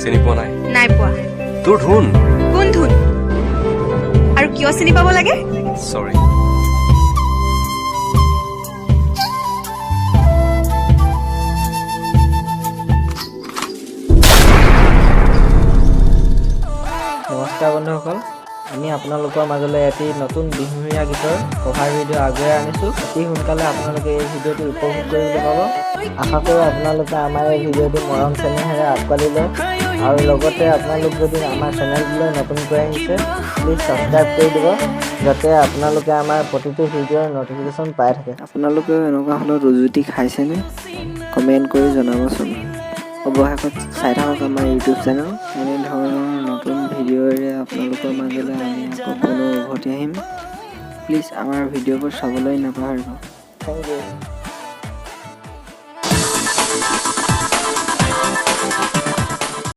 চিনি পোৱা নাই? নাই পোৱা। তোৰ ধুন। কোন ধুন আৰু কিয় চিনি পাব লাগে? চৰি। নমস্কাৰ বন্ধুসকল, আমি আপোনালোকৰ মাজলৈ এটি নতুন বিহুৰীয়া গীতৰ কভাৰ ভিডিঅ' আগুৱাই আনিছোঁ। অতি সোনকালে আপোনালোকে এই ভিডিঅ'টো উপভোগ কৰিবলৈ পাব। আশা কৰোঁ আপোনালোকে আমাৰ এই ভিডিঅ'টো মৰম চেনেহেৰে আঁকোৱালি লয় আৰু লগতে আপোনালোক যদি আমাৰ চেনেলটোলৈ নতুনকৈ আহিছে, প্লিজ ছাবস্ক্ৰাইব কৰি দিব, যাতে আপোনালোকে আমাৰ প্ৰতিটো ভিডিঅ'ৰ ন'টিফিকেশ্যন পাই থাকে। আপোনালোকেও এনেকুৱা হ'লত উজুতি খাইছেনে? কমেণ্ট কৰি জনাবচোন। অৱশেষত চাই থাকক আমাৰ ইউটিউব চেনেল। এনেধৰণৰ নতুন ভিডিঅ'ৰে আপোনালোকৰ মাজলৈ আমি আকৌ পুনৰ উভতি আহিম। প্লিজ আমাৰ ভিডিঅ'বোৰ চাবলৈ নাপাহৰিব। Thank you.